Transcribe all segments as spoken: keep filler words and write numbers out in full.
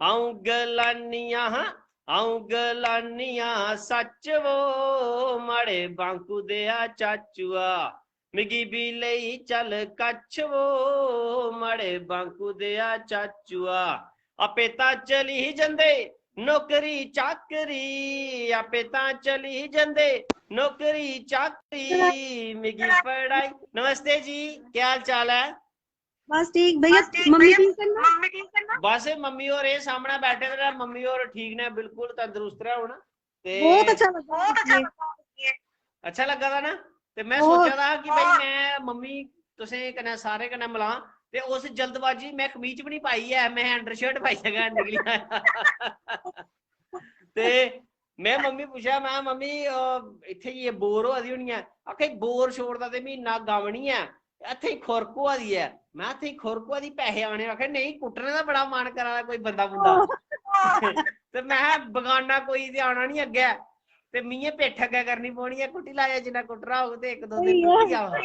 अ'ऊं गलानियां हां, अ'ऊं गलानियां सच्च वो, माड़े बांकू देआ चाचुआ, मिगी बी लेई चल कच्छ वो, माड़े बांकू देआ चाचुआ। आपे तां चली जंदे नौकरी चाकरी, आपे तां चली जंदे नौकरी चाकरी, मिगी पढ़ाई। नमस्ते जी, क्या हाल चाल है? बस ठीक भैया। मम्मी ठीक है ना? बस मम्मी होर एह् सामने बैठे दे न, मम्मी होर ठीक ने, बिल्कुल तंदरुस्त रौह्न। ते बहुत अच्छा लग्गा। अच्छा लग्गा दा ना? ते मैं सोचा दा हा कि भाई मैं मम्मी तुसें कन्नै सारे कन्नै मलां, ते उस जल्दबाजी मैं कमीज भी नहीं पाई है, मैं अंडरशर्ट पाइयै गै निकली आया। ते मैं मम्मी पुच्छेआ, मैं मम्मी अ, इत्थै ये बोर होआ दी होनी ऐ। आखे बोर छोड़दा ते मी इन्ना गम निं ऐ, इत्थै खुरक होआ दी ऐ। मैं इत्थै खुरक होआ दी, पैसे आने। आखे नेईं, कुट्टने दा बड़ा मन करा दा कोई बंदा बुंदा। ते मैं बगाना कोई ते आना निं अग्गै, ते मिये पिट्ठ अग्गै करनी पौनी ऐ, कुट्टी लै जिन्ना कुट्टना होग ते इक दो दिन कुट्टी आवां।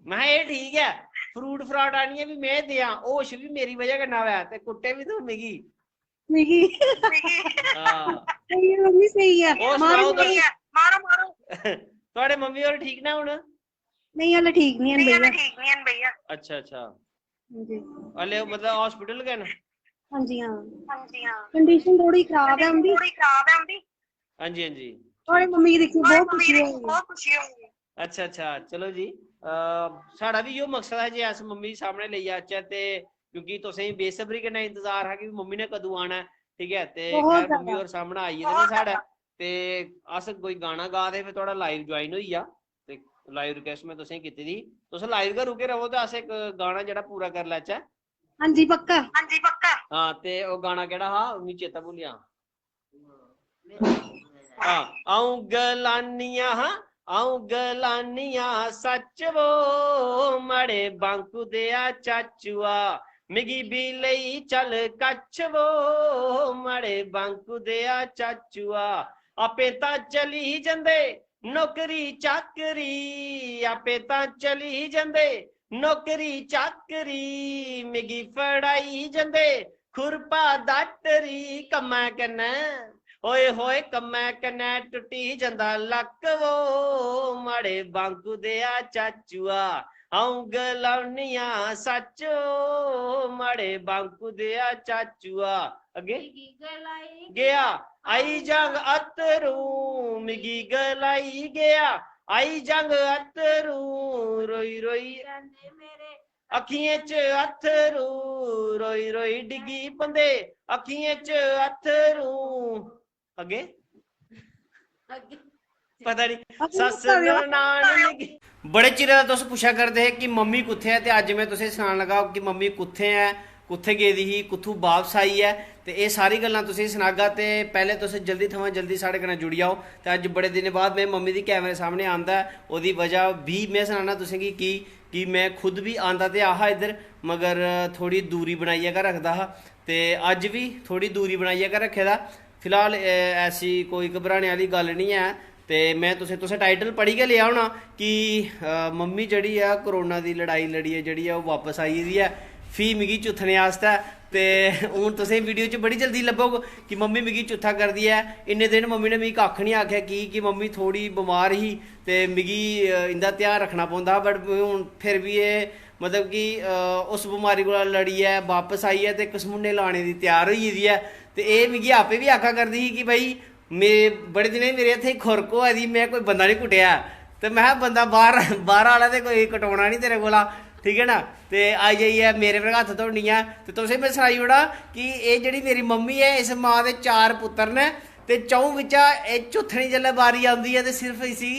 मैं एह् ठीक ऐ, फ्रूट फ्राट आनियै बी मैं देआं, होश बी मेरी बजह कन्नै होऐ ते कुट्टे बी तू मिगी। मिगी हां। सही है मम्मी, सही है। होर मारो सनाओ भैया। तुस? थुआढ़े मम्मी होर ठीक ना हुन? नहीं, हल्ले ठीक नहीं है भैया। अच्छा अच्छा। जी। हल्ले मतलब हॉस्पिटल गए ना? हाँ जी, हाँ। कंडीशन थोड़ी खराब है उनकी। हां जी हां जी। थोड़ी मम्मी की देखिए बहुत खुशी होगी। अच्छा अच्छा, चलो जी। अह, साढ़ा भी इयो मकसद है जे अस मम्मी सामने लेई आचै, ते क्योंकि तुसें बेसब्री कन्नै इंतजार हा कि मम्मी ने कदूं आना ऐ, ठीक ऐ? ते बहुत खैर मम्मी ज्यादा। होर सामने आई गेदे न साढ़े, ते अस कोई गाना गा दे, फिर थुआढ़ा लाइव ज्वाइन होई गेआ, ते लाइव रिक्वेस्ट में तुसें कीती दी। तुस लाइव गै रुके रवो ते अस इक गाना जेह्ड़ा पूरा करी लैचै। हाँ जी, पक्का। हां, ते ओह् गाना केह्ड़ा हा, मिगी चेता भुल्ली गेआ। हां, अ'ऊं गलानियां हां, अ'ऊं गलानियां सच्च वो, माड़े बांकू देआ चाचुआ, मिगी बी लेई चल कच्छ वो, माड़े बांकू देआ चाचुआ। आपे तां चली जंदे नौकरी चाकरी, आपे तां चली जंदे नौकरी चाकरी, मिगी फड़ाई जंदे खुरपा दातरी। कम्मै कन्नै, ओए होए, कम्मै कन्नै टुट्टी जंदा लक्क वो, माड़े बांकू देआ चाचुआ। अ'ऊं गलानियां सच्च ओ, माड़े बांकू देआ चाचुआ। अग्गें गेआ आई जंग अत्तरू, मिगी गलाई गेआ आई जंग अत्तरू, रोई रोई अक्खियें च अत्थरू, रोई रोई डिग्गी पौंदे अक्खियें च अत्थरू। अग्गें पता नहीं। सस्स ननान मिगी बड़े चिरै दा तुस पुच्छा करदे हे कि मम्मी कुत्थै ऐ, ते अज्ज में तुसेंगी सनान लगा कि मम्मी कुत्थै ऐ, कुत्थै गेदी ही, कुत्थूं बापस आई ऐ, ते एह् सारी गल्लां तुसेंगी सनागा। ते पैह्लें तुस जल्दी थमां जल्दी साढ़े कन्नै जुड़ी जाओ। ते अज्ज बड़े दिनें बाद में मम्मी दी कैमरे सामने आंदा ऐ, ओह्दी बजह बी में सनाना तुसेंगी की कि में खुद बी आंदा ते आहा इद्धर, मगर थोह्ड़ी दूरी बनाइयै गै रखदा हा। ते अज्ज बी थोह्ड़ी दूरी बनाइयै गै रक्खे दा। फिलहाल, ए, ऐसी कोई घबराने आह्ली गल्ल निं ऐ। ते में तुसें, तुसें टाइटल पढ़ी गै लेआ होना कि, अ, मम्मी जेह्ड़ी ऐ कोरोना दी लड़ाई लड़ियै जेह्ड़ी ऐ ओह् बापस आई गेदी ऐ, फ्ही मिगी चुत्थने आस्तै। ते हून तुसें वीडियो च बड़ी जल्दी लब्भग कि मम्मी मिगी चुत्था करदी ऐ। इन्ने दिन मम्मी ने मिगी कक्ख निं आखेआ की, कि मम्मी थोह्ड़ी बमार ही ते मिगी, अ, इं'दा ध्यान रक्खना पौंदा हा। But हून फिर बी एह् मतलब कि, अ, उस बमारी कोला लड़ियै बापस आई ऐ ते कसमुन्ने लाने दी त्यार होई गेदी ऐ। ते एह् मिगी आपे बी आखा करदी ही कि भाई, में बड़े दिनें मेरे हत्थै खुरक होआ दी, में कोई बंदा निं कुट्टेआ। ते में बंदा बाह्र, बाह्र आह्ला ते कोई कटोना निं तेरे कोला, ठीक ऐ ना? ते आई जाइयै मेरे पर हत्थ धोंदियां। ते तुसें में सनाई ओड़ां कि एह् जेह्ड़ी मेरी मम्मी ऐ, इस मां दे चार पुत्तर न, ते च'ऊं बिच्चा एह् चौथनी जेल्लै बारी औंदी ऐ ते सिर्फ इसी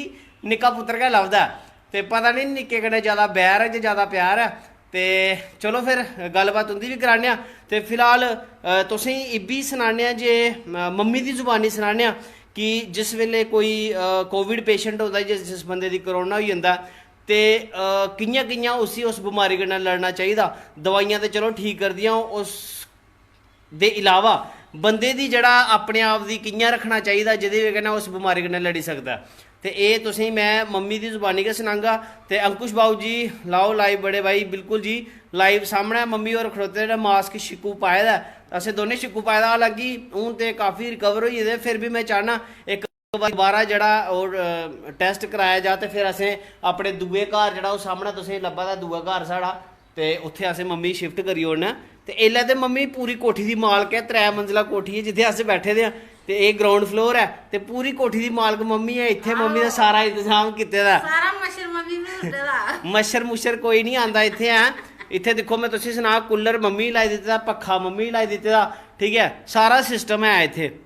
निक्का पुत्तर गै लभदा ऐ। ते पता निं निक्के कन्नै ज्यादा बैर ऐ जां ज्यादा प्यार ऐ। ते चलो फिर गल्लबात उं'दी बी कराने आं। ते फिलहाल, अ, तुसेंगी इब्बी सनाने आं जे, अ, मम्मी दी जुबानी सनाने आं कि जिस बेल्लै कोई, अ, कोविड पेशेंट होंदा ऐ, जिस, जिस बंदे दी कोरोना होई जंदा ऐ, ते, अ, कि'यां कि'यां उसी उस बमारी कन्नै लड़ना चाहिदा। दवाइयां ते चलो ठीक करदियां, उस दे इलावा बंदे दी जेह्ड़ा अपने आप दी कि'यां रक्खना चाहिदा, जेह्दी बजह कन्नै उस बमारी कन्नै लड़ी सकदा ऐ। ते एह् तुसेंगी मैं मम्मी दी जुबानी गै सनांगा। ते अंकुश बाबू जी, लाओ लाइव बड़े भाई, बिल्कुल जी, लाइव सामनै मम्मी होर खड़ोते दे न, मास्क शिक्कू पाए दा ऐ, असें दोनें शिक्कू पाए दा। हालांकि हून ते काफी रिकवर होई गेदे, फिर बी मैं चाह्न्नां इक बारी दोबारा जेह्ड़ा ओह्, अ, टैस्ट कराया जा, ते फिर असें अपने दूए घर जेह्ड़ा ओह् सामनै तुसेंगी लब्भा दा दूआ घर साढ़ा, ते उत्थै असें मम्मी गी शिफ्ट करी ओड़ना। ते एल्लै ते मम्मी पूरी कोठी दी मालक ऐ, त्रै मंजला कोठी ऐ जित्थै अस बैठे दे आं, ते एह् ग्राउंड फ्लोर ऐ, ते पूरी कोठी दी मालक मम्मी ऐ। इत्थै मम्मी ने सारा इंतजाम कीते दा ऐ। सारा मच्छर मम्मी ने उड्डे दा। मच्छर मुच्छर कोई निं आंदा इत्थै ऐ। इत्थै दिक्खो, मैं तुसेंगी सनां, कूलर मम्मी लाई दित्ते दा, पक्खा मम्मी लाई दित्ते दा, ठीक ऐ, सारा सिस्टम ऐ इत्थै।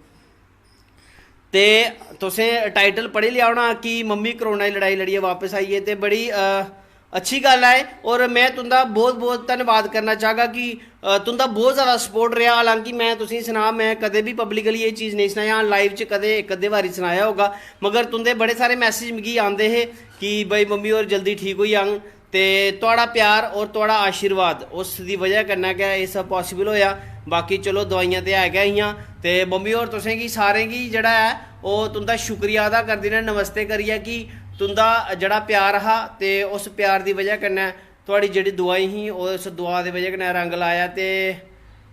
ते तुसें टाइटल पढ़ी लेआ होना कि मम्मी कोरोना दी लड़ाई लड़ियै बापस आई गे, ते बड़ी, अ, अच्छी गल्ल ऐ। और मैं तुं'दा बहुत बहुत धन्नवाद करना चाहगा कि, अ, तुं'दा बहुत ज़्यादा सपोर्ट रेहा। हालांकि मैं तुसेंगी सनां, मैं कदें बी पब्लिकली एह् चीज़ नेईं सनाई, हां, लाइव च कदें इक अद्धे बारी सनाया होगा, मगर तुं'दे बड़े सारे मैसेज मिगी आंदे हे कि भाई मम्मी होर जल्दी ठीक होई जाङ। ते थुआढ़ा प्यार और थुआढ़ा आशीर्वाद, उस दी वजह कन्नै गै एह् सब पॉसिबल होएआ। बाकी चलो, दोआइयां ते है गै हियां। ते मम्मी होर तुसें गी सारें गी जेह्ड़ा ऐ, ओह् तुं'दा शुक्रिया अदा करदे न नमस्ते करियै कि तुं'दा जेह्ड़ा प्यार हा, ते उस प्यार दी वजह कन्नै थुआढ़ी जेह्ड़ी दुआई ही, उस दुआ दी वजह कन्नै रंग लाया। ते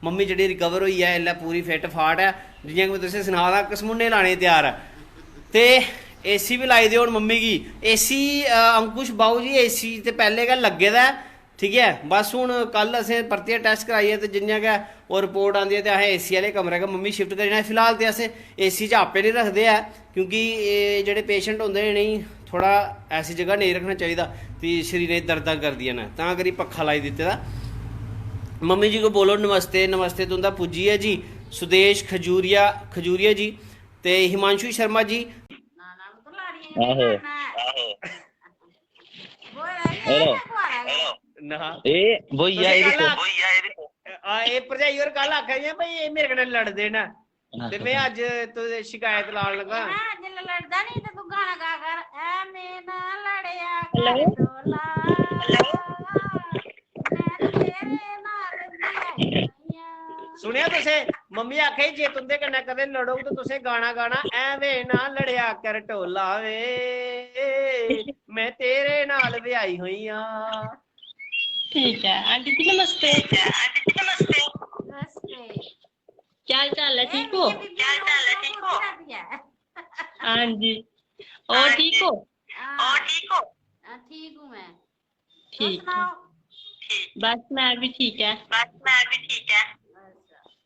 मम्मी जेह्ड़ी रिकवर होई ऐ, इसलै पूरी फिट फाट ऐ। जि'यां कि में तुसें सनाऽ दा, कसमुन्ने लाने गी त्यार ऐ। ते एसी बी लाई देओ हून मम्मी गी। एसी, अ, अंकुश बाऊ जी, एसी ते पैह्लें गै लग्गे दा ऐ, ठीक ऐ। बस हून कल असें परतियै टैस्ट कराइयै ते जि'यां गै ओह् रिपोर्ट आंदी ऐ ते असें एसी आह्ले कमरे गै मम्मी शिफ्ट करी ओड़ना। फिलहाल ते अस एसी च आपे निं रखदे ऐ, क्योंकि एह् जेह्ड़े पेशेंट होंदे न, इ'नेंगी थोह्ड़ा ऐसी जगह नेईं रक्खना चाहिदा, ते शरीरै च दर्दां करदियां न, तां करी पक्खा लाई दित्ते दा। मम्मी जी को बोलो नमस्ते, नमस्ते तुं'दा पुज्जी गेआ जी। सुदेश खजूरिया, खजूरिया जी ते हिमांशु शर्मा जी। आहो। ना। एह् भोइया, एह् दिक्खो। आ, एह् भरजाई होर कल आखा दियां भाई, एह् मेरे कन्नै लड़दे न। ते में अज्ज तुझे शिकायत लान लगा। ना, जिसलै लड़दा नी ते तू गाना गा कर, "ऐ में ना लड़ेआ कर ढोला, मैं तेरे नाल भी आई होई आं।" सुनेआ तुसें? मम्मी आखे, "जे तुंदे कन्नै कदें लड़ोग ते तुसें गाना गाना, 'ऐ वे ना लड़ेआ कर ढोला वे, मैं तेरे नाल ब्याही होई आं।" ठीक है आंटी जी, नमस्ते। नमस्ते। क्या हाल चाल है, ठीक हो? क्या चाल है, ठीक हो? हाँ जी। और ठीक हो? हाँ, ठीक हो? हाँ, ठीक हूँ मैं। तुम ठीक। सुनाओ। बस मैं भी ठीक है। अच्छा।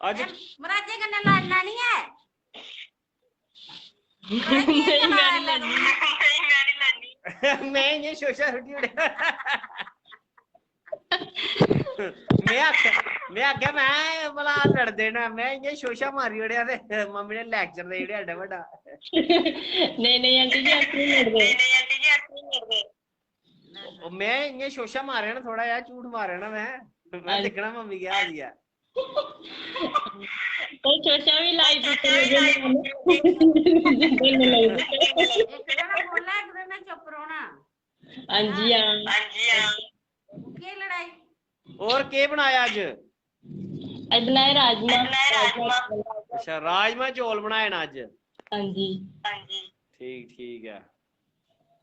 अज्ज ए, मराजे कन्नै लड़ना नहीं है। नहीं, मैं नहीं लड़नी। मैं इ'यां शोशा सुट्टी ओड़ेआ। में आखेआ, में आखेआ, में भला लड़दे न, में इ'यां शोशा मारी ओड़ेआ ते मम्मी ने लैक्चर देई ओड़ेआ एड्डा बड्डा। नहीं नहीं आंटी जी, ऐसे नहीं लड़दे। ओह् में इ'यां शोशा मारेआ ना, थोड़ा जेहा झूठ मारेआ ना में। में हां। दिक्खना मम्मी केह् आखदी ऐ। तो शोशा भी लाई दित्ते लगे मैंने। बोलने लगे। एक जना बोलना, एक जना चुप रौहना। हां जी, हां। केह् लड़ाई? और केह् बनाया अज्ज? अज्ज बनाए राजमा। अच्छा, राजमा चौल बनाए ना अज्ज। हां जी। ठीक, ठीक ऐ।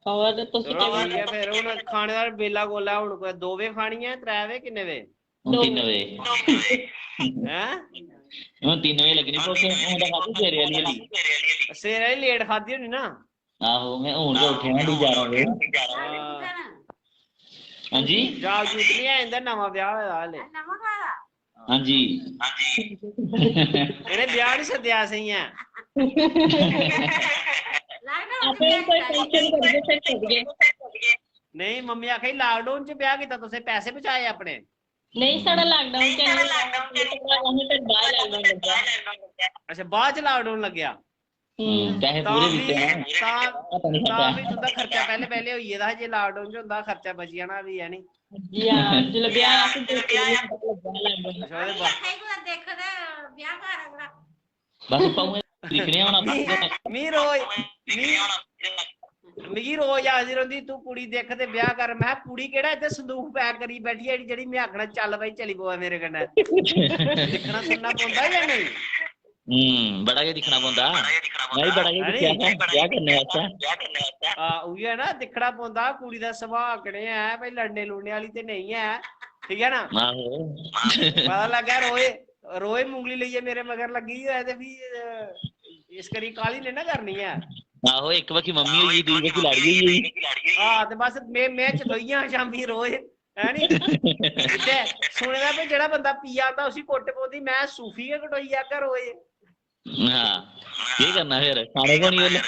और तुस चलो ठीक ऐ, फिर हून खाने दा बेला कोला, हून कोई दो बजे खानी ऐ, त्रै बजे, किन्ने बजे? हून तिन्न बजे। हैं? हून तिन्न बजे लग्गनी भुक्ख, हून ते खाद्धी सवेरे आह्ली हल्ली। सवेरे आह्ली लेट खाद्धी होनी ना? आहो, में हून गै उट्ठेआ ना, भी ग्यारह बजे। हां। हां जी। जाग जूग निं ऐ, इं'दा नमां ब्याह होए दा हल्ले। नमां घर आ? हां जी। इ'नें ब्याह निं सद्देआ असेंगी ऐ। लाकडाउन अपने कोई फंक्शन करगे, फिर करगे। नेईं, मम्मी आखा दी लाकडाउन च ब्याह कीता, तुसें पैसे बचाए अपने। नहीं, साढ़ा लॉकडाउन च नहीं हुआ, असें फिर बाहर लॉकडाउन लग्गा। अच्छा, बाद च लॉकडाउन लग्गेआ। हम्म। पैसे तां पूरे बी दित्ते हैं। तां पता नहीं तां खादा। बी तुं'दा खर्चा पैह्ले पैह्ले होई गेदा हा, जे लॉकडाउन च होंदा हा, खर्चा बची जाना हा भी, है नी? जी हां, जिसलै ब्याह अस दो तिन्न म्हीने पैह्ले लग्गा लॉकडाउन। अच्छा, ओह्दे बाद कुतै देख ते ब्याह घर अगला। बस पाऊंगे दिक्खने आं हून। मी मी रोज मी मिगी रोज आखदी रौंह्दी, "तूं कुड़ी दिक्ख ते ब्याह कर।" में, "कुड़ी केह्ड़ा, इत्थै संदूक पैक करी बैठी ऐ जेह्ड़ी में आखना, 'चल भाई, चली पवै मेरे कन्नै।'" दिक्खना सुनना पौंदा जां नेईं? हम्म, बड़ा गै दिक्खना पौंदा। मैं भी बड़ा गै है नी? दिक्खेआ है ब्याह करने आस्तै। हां, उ'ऐ ना, दिक्खना पौंदा कुड़ी दा सुभाऽ कनेहा ऐ, भाई लड़ने लुड़ने आह्ली ते नेईं ऐ, ठीक ऐ ना? आहो। पता लग्गै रोए, रोए मुंगली लेइयै मेरे मगर लग्गी दी होऐ ते फ्ही, अ, इस करी काह्ली नेईं ना करनी ऐ। आहो, इक बक्खी मम्मी होई गेई, दूई बक्खी लाड़ी होई गेई। हां, ते बस में, में चलोई जां शामीं रोए, है नी? ते सुने दा भाई जेह्ड़ा बंदा पी आंदा उसी कुट्ट पौंदी, में सूफी गै कटोई जागा रोए। हां, केह् करना फिर, खाने पौनी उसलै।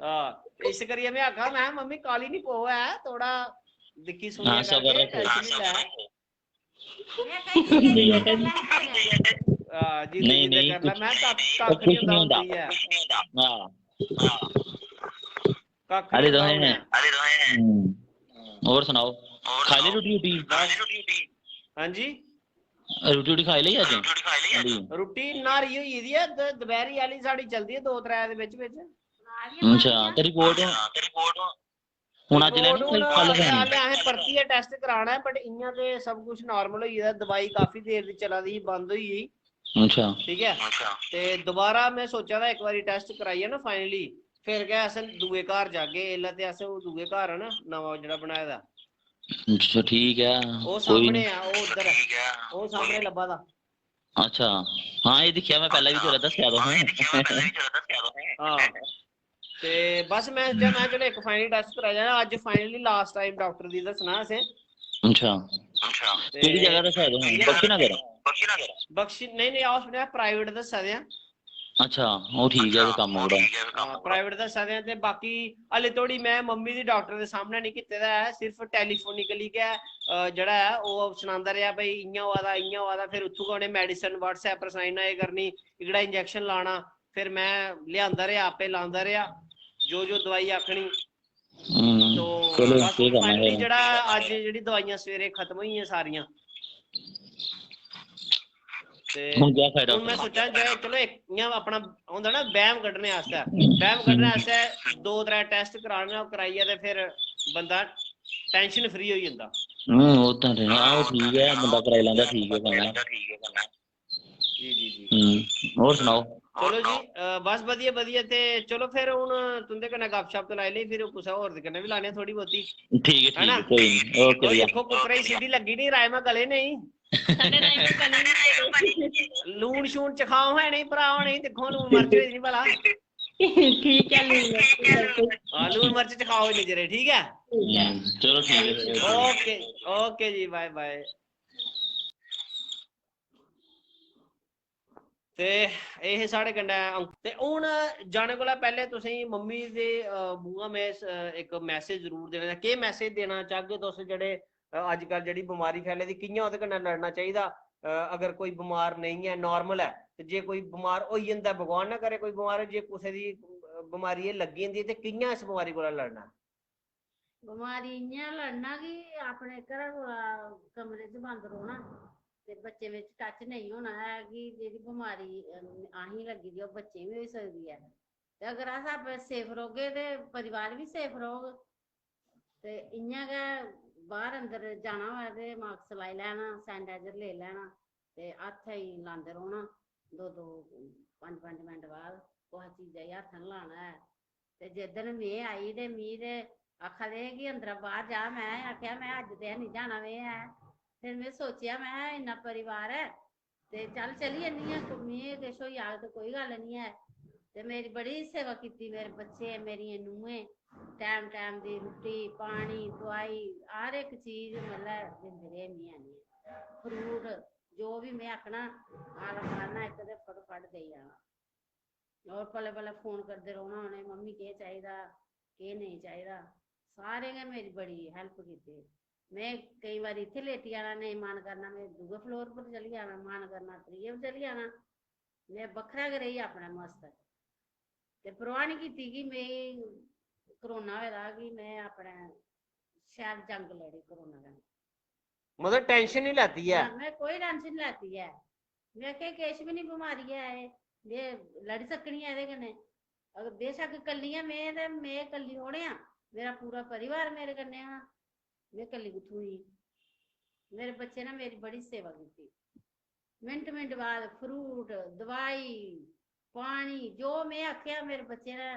हां, इस करियै में आखा, में मम्मी काह्ली निं पवै, थोह्ड़ा दिक्खी सुनियै हां, सबर करगे, रक्खो। tension निं लै। में कहीं जिद कर लै। हां, जिद नेईं, जिद नेईं, कर लै, कुछ- में कक्ख कुछ कक्ख निं नहीं होंदा होंदा। होंदा। हां। कक्ख अरे निं होंदा दोहें होना। हम्म। और सुनाओ, खाई लेई रुट्टी रुट्टी? हां जी। रुट्टी रुट्टी खाई लेई अज्ज? हां जी। रुट्टी न्हारी होई गेदी ऐ, द-, दपैह्री आह्ली साढ़ी चलदी ऐ दो त्रै दे बिच बिच। अच्छा, ते रिपोर्ट हुन अज्ज लैनी, रिपोर्ट कल हुन लैनी? असें परतियै टैस्ट कराना ऐ, पर इ'यां ते सब कुछ नार्मल होई गेदा, दवाई काफी देर दी चला दी ही, बंद होई गेई। अच्छा। ठीक ऐ, ते दोबारा में सोचा दा इक बारी टैस्ट कराइयै ना फाइनली, फिर गै असें दूए घर जागे। एल्लै ते असें ओह् दूए घर ऐ ना, नमां जेह्ड़ा बनाए दा, अच्छा, ठीक ऐ, ओह् कोई सामने निं। ऐ, ओह् उद्धर ऐ, ओह् सामने लब्भा दा। अच्छा, हां, एह् दिक्खेआ में पैह्लें बी, जेल्लै दस्सेआ तुसें। हां, ते बस में, जे में चलो इक फाइनल टैस्ट कराया ना, अज्ज फाइनली लास्ट टाइम डाक्टर दी दस्सना असें। अच्छा। ते केह्ड़ी जगह दस्सा दे तुसें? बख्शी नगर? बख्शी, नेईं, नेईं, ओह् सुनेआ प्राइवेट दस्सा दे आं। अच्छा, ओह् ठीक ऐ, ते कम्म ओह्कड़ा। हां, प्राइवेट दस्सा दे आं, ते बाकी हल्ले धोड़ी में मम्मी दी डाक्टर दे सामनै निं कीते दा ऐ, सिर्फ टेलीफोनिकली गै, अ, जेह्ड़ा ऐ ओह् सनांदा रेहा, "भाई इ'यां होआ दा, इ'यां होआ दा", फिर उत्थूं गै उ'नें मेडिसिन WhatsApp पर सनाई ओड़ना, एह् करनी, एह्कड़ा इंजैक्शन लाना, फिर में लेआंदा रेहा, आपे लांदा रेहा, जो जो दवाई आखनी। हम्म, तो चलो, बस केह् करना फाइनली फिर? जेह्ड़ा अज्ज जेह्ड़ी दवाइयां सवेरे खत्म होई गेइयां सारियां। ते हून क्या फायदा हून में उठा? सोचा जे चलो इक इ'यां अपना होंदा ना बैह्म कड्ढने आस्तै, बैह्म कड्ढने आस्तै दो त्रै टैस्ट कराने, ओह् कराइयै ते फिर बंदा टैंशन फ्री होई जंदा। हम्म, ओह् तां ठीक ऐ, ओह् ठीक ऐ, बंदा कराई लैंदा, ठीक ऐ कन्नै। जी जी जी। हम्म, होर सनाओ? चलो जी, अ, बस बधिया बधिया। ते चलो फिर हून तुं'दे कन्नै गपशप ते लाई लेई, फिर कुसै होर दे कन्नै बी लाने आं थोह्ड़ी बहुती। ठीक ऐ, ठीक है ना? ऐ, कोई निं, ओके ओह् भैया। दिक्खो कुक्करै गी सीटी लग्गी निं, राजमा गले नेईं। साढ़े राजमा बने निं गेदे। लून शून चखाओ है नहीं भ्रा होने गी, दिक्खो लून मर्च होई दी निं भला। ठीक ऐ, लून मर्च बिल्कुल। हां, लून मर्च चखाओ इन्नी चिरे, ठीक ऐ? ठीक ऐ। हम्म, चलो ठीक ऐ। ओके, ओके जी, बाय बाय। ते एह् हे साढ़े कन्नै अंक-, ते हून जाने कोला पैह्लें तुसेंगी मम्मी दे, अ, मुंहा में स-, इक मैसेज जरूर देना। केह् मैसेज देना चाहगे तुस, जेह्ड़े, अ, अज्जकल जेह्ड़ी बमारी फैले दी, कि'यां ओह्दे कन्नै लड़ना चाहिदा? अ, अगर कोई बमार नेईं ऐ, नार्मल ऐ, ते जे कोई बमार होई जंदा, भगवान ना करे कोई बमार, जे कुसै दी, अ, बमारी एह् लग्गी जंदी, ते कि'यां इस बमारी कोला लड़ना? बमारी इ'यां लड़ना कि अपने घरा कोला कमरे च बंद रौह्ना ते बच्चें बिच टच नेईं होना ऐ कि जेह्ड़ी बमारी, अम, असेंगी लग्गी दी ऐ, ओह् बच्चें गी बी होई सकदी ऐ। ते अगर अस आपें सेफ रौह्गे ते परिवार बी सेफ रौह्ग। ते इ'यां गै बाह्र अंदर जाना होऐ ते मास्क लाई लैना, सैनिटाइजर लेई लैना ते हत्थै गी लांदे रौह्ना दो दो, पंज पंज मिंट बाद, कुसै चीजा गी हत्थ निं लाना ऐ। ते जिस दिन में आई ते मी ते आखा दे हे कि अंदरा बाह्र जा, में आखेआ में अज्ज ते हैनी जाना में ऐ। फिर में सोचेआ, में इन्ना परिवार ऐ ते चल चली जन्नी आं, मी किश होई जाग ते कोई गल्ल निं ऐ। ते मेरी बड़ी सेवा कीती, मेरे बच्चे, मेरियें नूहें, टैम टैम दी रुट्टी, पानी, दोआई, हर इक चीज मतलब दिंदे रेह् मी आनियै। फ्रूट, जो बी में आखना, आलम आह्नना इक ते फटोफट देई जाना। और पलै पलै फोन करदे रौह्ना उ'नें, "मम्मी केह् चाहिदा, केह् नेईं चाहिदा?" सारें गै मेरी बड़ी हेल्प कीती। में केईं बारी इत्थै लेटी जाना, नेईं मन करना, में दूए फ्लोर पर चली जाना, मन करना त्रिये पर चली जाना। में बक्खरा गै रेही अपने मस्त। ते परवाह निं कीती कि में कोरोना होए दा, कि में अपने शैल जंग लड़ी कोरोना कन्नै। मतलब टैंशन निं लैती ऐ। ना, में कोई टैंशन निं लैती ऐ। में आखेआ किश बी निं, बमारी ऐ एह्, में लड़ी सकनी आं एह्दे कन्नै। अगर बेशक्क कल्ली आं में, ते में कल्ली थोड़े आं, मेरा पूरा परिवार मेरे कन्नै हा। में कल्ली कुत्थूं ही? मेरे बच्चे ने मेरी बड़ी सेवा कीती। मिंट मिंट बाद फ्रूट, दवाई, पानी, जो में आखेआ मेरे बच्चे ने,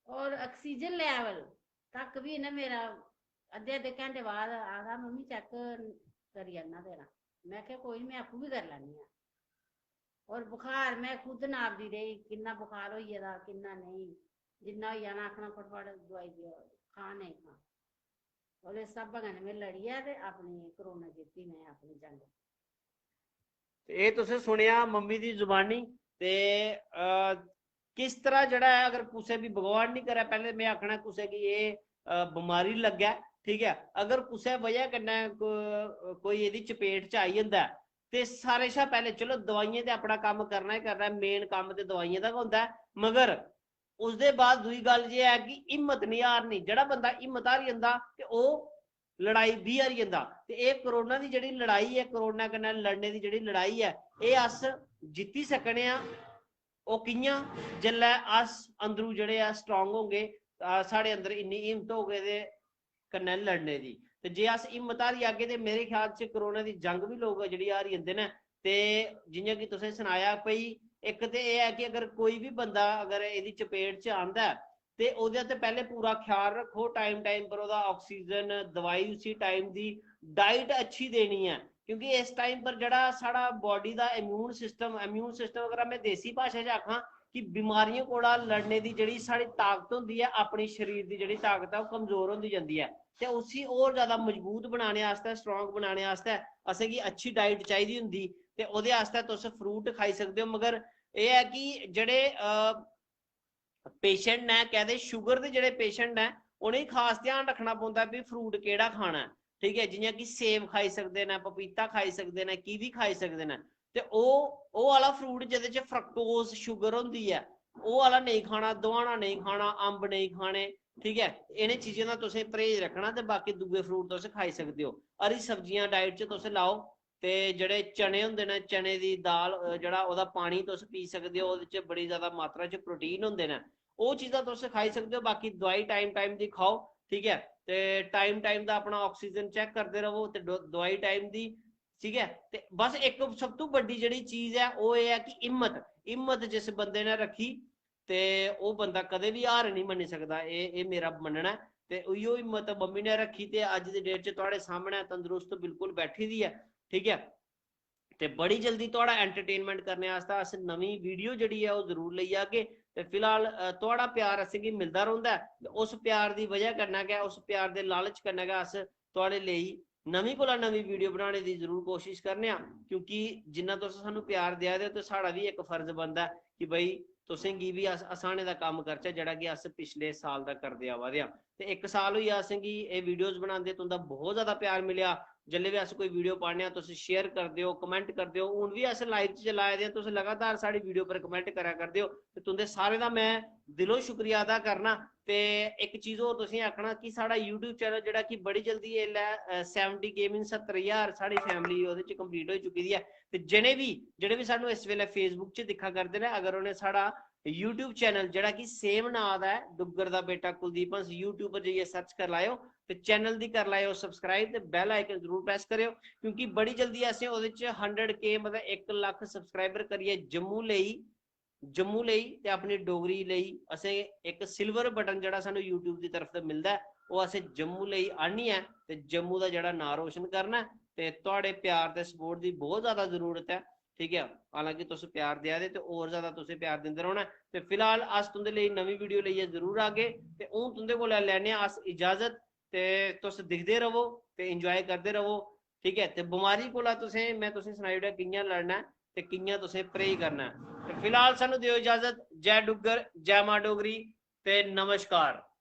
और ऑक्सीजन लेवल तक भी ना मेरा अद्धे अद्धे घैंटे बाद आखदा, "मम्मी, चेक करी आना तेरा।" में आखेआ, "कोई निं, में आपूं बी करी लैन्नी आं।" और बुखार में खुद नापदी रेही, किन्ना बुखार होई गेदा, किन्ना नेईं। जिन्ना होई जाना, आखना, "फटफट दवाई देओ, खां नेईं खां।" और इस स्हाबै कन्नै में लड़ियै ते अपनी कोरोना जित्ती में अपनी जंग। ते एह् तुसें सुनेआ मम्मी दी जुबानी। ते अ, किस तरह जेह्ड़ा ऐ, अगर कुसै बी, भगवान निं करै, पैह्लें में आखना, कुसै गी एह् अ, बमारी लग्गै, ठीक ऐ, अगर कुसै वजह कन्नै को-, कोई एह्दी चपेट च आई जंदा ऐ, ते सारे शा पैह्लें, चलो, दवाइयें ते अपना कम्म करना ही करना ऐ, मेन कम्म ते दवाइयें दा गै होंदा ऐ, मगर उसदे बाद दूई गल्ल जे ऐ कि हिम्मत निं हारनी। जेह्ड़ा बंदा हिम्मत हारी जंदा ते ओह् लड़ाई बी हारी जंदा। ते एह् कोरोना दी जेह्ड़ी लड़ाई ऐ, कोरोना कन्नै लड़ने दी जेह्ड़ी लड़ाई ऐ, एह् अस जित्ती सकने आं। ओह् कि'यां? जेल्लै अस अंदरू जेह्ड़े ऐ स्ट्रांग होंगे, अ, साढ़े अंदर इन्नी हिम्मत होगे ते कन्नै लड़ने दी। ते जे अस हिम्मत हारी जागे ते मेरे ख्याल च कोरोना दी जंग बी लोक जेह्ड़ी हारी जंदे न। ते जि'यां कि तुसें सनाया भई, इक ते एह् ऐ कि अगर कोई बी बंदा अगर एह्दी चपेट च आंदा ऐ, ते ओह्दा ते पैह्लें पूरा ख्याल रक्खो, टाइम टाइम पर ओह्दा ऑक्सीजन, दवाई उसी टाइम दी, डाइट अच्छी देनी ऐ, क्योंकि इस टाइम पर जेह्ड़ा साढ़ा बॉडी दा इम्यून सिस्टम, इम्यून सिस्टम अगर में देसी भाशा च आखां कि बमारियें कोला लड़ने दी जेह्ड़ी साढ़ी ताकत होंदी ऐ, अपनी शरीर दी जेह्ड़ी ताकत ऐ, ओह् कमजोर होंदी जंदी ऐ। ते उसी होर ज्यादा मजबूत बनाने आस्तै, स्ट्रांग बनाने आस्तै असेंगी अच्छी डाइट चाहिदी होंदी। ते ओह्दे आस्तै तुस फ्रूट खाई सकदे ओ, मगर एह् ऐ कि जेह्ड़े, अ, पेशेंट न, कहदे शुगर दे जेह्ड़े पेशेंट न, उ'नेंगी खास ध्यान रक्खना पौंदा भी फ्रूट केह्ड़ा खाना ऐ, ठीक ऐ? जि'यां कि सेब खाई सकदे न, पपीता खाई सकदे न, कीवी खाई सकदे न। ते ओह्, ओह् आह्ला फ्रूट जेह्दे च फ्रक्टोज शुगर होंदी ऐ, ओह् आह्ला नेईं खाना, दोहाना नेईं खाना, अम्ब नेईं खाने, ठीक ऐ? इ'नें चीजें दा तुसें परहेज रक्खना। ते बाकी दूए फ्रूट तुस खाई सकदे ओ। हरी सब्जियां डाइट च तुस लाओ, ते जेह्ड़े चने होंदे न, चने दी दाल, अ, जेह्ड़ा ओह्दा पानी तुस पी सकदे ओ, ओह्दे च बड़ी ज्यादा मात्रा च प्रोटीन होंदे न। ओह् चीजां तुस खाई सकदे ओ। बाकी दवाई टाइम टाइम दी खाओ, ठीक ऐ? ते टाइम टाइम दा अपना ऑक्सीजन चेक करदे रवो, ते दो-, दवाई टाइम दी, ठीक ऐ? ते बस इक सब तों बड्डी जेह्ड़ी चीज ऐ, ओह् एह् ऐ कि हिम्मत, हिम्मत जिस बंदे ने रक्खी, ते ओह् बंदा कदें बी हार निं मन्नी सकदा। एह्, एह् मेरा मन्नना ऐ। ते उ'ऐ हिम्मत मम्मी ने रक्खी, ते अज्ज दी डेट च थुआढ़े सामनै तंदरुस्त बिल्कुल बैठी दी ऐ, ठीक ऐ? ते बड़ी जल्दी थुआढ़ा एंटरटेनमेंट करने आस्तै अस नमीं वीडियो जेह्ड़ी ऐ, ओह् जरूर लेई आगे। ते फिलहाल, अ, थुआढ़ा प्यार असेंगी मिलदा रौंह्दा ऐ, ते उस प्यार दी बजह कन्नै गै, उस प्यार दे लालच कन्नै गै अस थुआढ़े लेई नमीं कोला नमीं वीडियो बनाने दी जरूर कोशिश करने आं, क्योंकि जिन्ना तुस सानू प्यार देआ दे ओ, ते साढ़ा बी इक फर्ज बनदा ऐ कि भाई, तुसेंगी बी अस हसाने दा कम्म करचै, जेह्ड़ा कि अस पिछले साल दा करदे आवा दे आं। ते इक साल होई गेआ असेंगी एह् वीडियोज़ बनांदे, तुं'दा बहुत ज्यादा प्यार मिलेआ। जिसलै बी अस कोई वीडियो पान्ने आं, तुस शेयर करदे ओ, कमेंट करदे ओ। हून बी अस लाइव च चला दे आं, तुस लगातार साढ़ी वीडियो पर कमेंट करा करदे ओ, ते तुं'दे सारें दा में दिलों शुक्रिया अदा करना। ते इक चीज होर तुसेंगी आखना कि साढ़ा YouTube चैनल, जेह्ड़ा कि बड़ी जल्दी इसलै, अ, सैवंटी के मीन सत्तर ज्हार साढ़ी फैमिली ओह्दे च कंप्लीट होई चुकी दी ऐ। ते जि'नें बी, जेह्ड़े बी सानू इस बेल्लै Facebook च दिक्खा करदे न, अगर उ'नें साढ़ा YouTube चैनल, जेह्ड़ा कि सेम नांऽ दा ऐ, डुग्गर दा बेटा कुलदीप हंस, YouTube पर जाइयै सर्च करी लैओ। ते चैनल दी करी लैओ सब्सक्राइब ते बैल आइकन जरूर प्रेस करेओ, क्योंकि बड़ी जल्दी असें ओह्दे च हंड्रेड के, मतलब इक लक्ख सब्सक्राइबर करियै जम्मू लेई, जम्मू लेई ते अपनी डोगरी लेई असें इक सिल्वर बटन, जेह्ड़ा सानू YouTube दी तरफ ते मिलदा ऐ, ओह् असें जम्मू लेई आह्नियै ते जम्मू दा जेह्ड़ा नांऽ रोशन करना ऐ। ते थुआढ़े प्यार ते सपोर्ट दी बहुत ज्यादा जरूरत ऐ, ठीक ऐ? हालांकि तुस प्यार देआ दे, ते होर ज्यादा तुसें प्यार दिंदे रौह्ना ऐ। ते फिलहाल अस तुं'दे लेई नमीं वीडियो लेइयै जरूर आगे। ते हून तुं'दे कोला लैने आं अस इजाजत। ते तुस दिखदे रवो ते इंजॉय करदे रवो, ठीक ऐ? ते बमारी कोला तुसें, में तुसें सनाई ओड़ेआ कि'यां लड़ना ऐ ते कि'यां तुसें परहेज करना ऐ। ते फिलहाल सानू देओ इजाजत। जय डुग्गर, जय मां डोगरी ते नमस्कार।